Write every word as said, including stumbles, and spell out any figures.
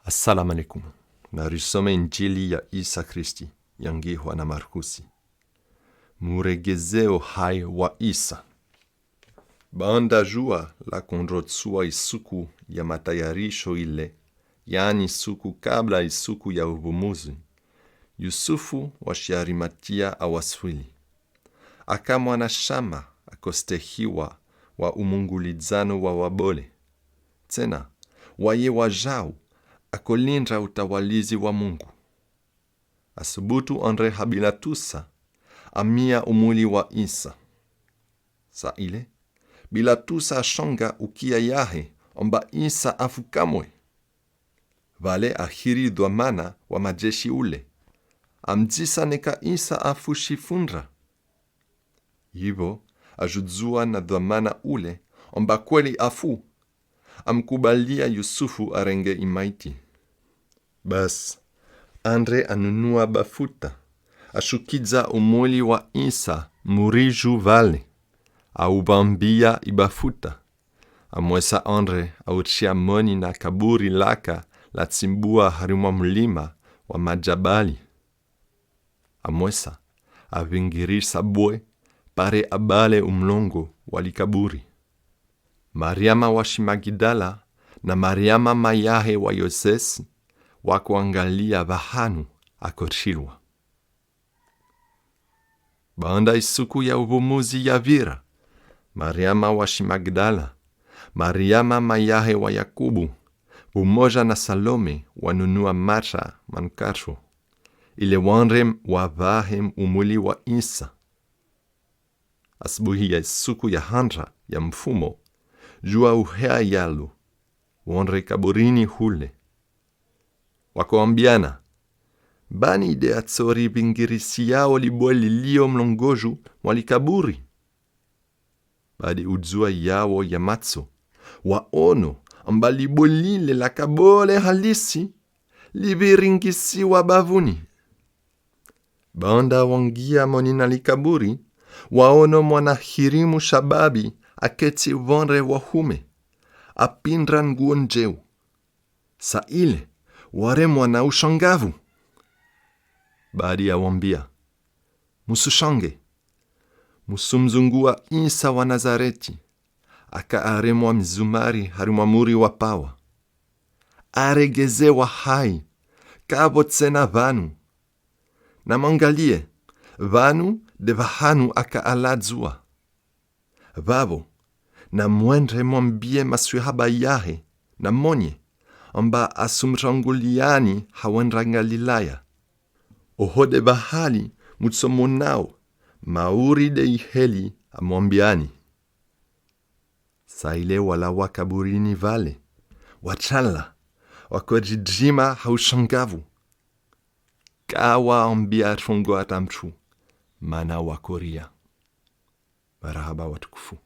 Assalamu alaikum. Narisome Injili ya Isa Kristi yangihwa na Markusi. Muregeze uhai wa Isa. Baanda jua lakondrotsua isuku ya matayarisho ile, yaani suku kabla isuku ya uvumuzi, Yusufu wa Shiarimatia awaswili. Aka mwanashama akostehiwa wa umungulizano wa wabole. Tsena, waye wajau, akolindra utawalizi wa Mungu. Asubutu andre ha Bilatusa, amia umwili wa Isa. Sa ile, Bilatusa ashanga ukia yahe, amba Isa afu kamwe. Vale ahiri dhwamana wa majeshi ule, amdzisa neka Isa afu shifundra. Ivo, ajudzua na dhwamana ule, amba kweli afu, amkubalia Yusufu arenge imaiti. Bas, andre anunua bafuta, ashukidza umwili wa Isa muriju vale, auvambia ibafuta. Amwesa andre autria moni na kaburi laka latsimbua harimwa mulima wa majabali. Amwesa avingirisa bwe pare abale umlongo wa likaburi. Mariama wa Shimagidala na Mariama mayahe wa Yosesi wakoangalia vahanu akotrilwa. Baanda isuku ya uvumuzi yavira, Mariama wa Shimagdala, Mariama mayahe wa Yakubu, vumoja na Salome wanunua matra manukatru, ile wandre wavahe umwili wa Isa. Asubuhi ya isuku ya handra ya mfumo, jua uhea yalu, wandre kaburini hule. Wakoambiana: Bani de atsorivingirisiyao libwe lilio mlongoju mwa likaburi? Badi udzua yawo ya matso, waono amba libwe lile la kabole halisi liviringisiwa bavuni. Baanda wangia moni na likaburi, waono mwana hirimu shababi aketsi uvandre wa hume, apindra nguo ndjeu. Sa ile, waremwa na ushangavu. Badi awambia: Musushange. Musumzungua Isa wa Nazareti, aka aremwa mizumari harimwa muri wa pawa. Aregeze wahai, kavo tsena vanu. Namangalie, vanu de vahanu aka aladzua. Vavo, namwendre mwambie maswihaba yahe, na monye, amba asumutranguliani hawendra Galilaya. Oho de vahali mutsomonao mauri de iheli amwambiani. Sa ile walawa kaburini vale, watshala, wakoridrima ha ushangavu. Kawaambia trongo ata mutru, mana wakoria. Marahaba watukufu.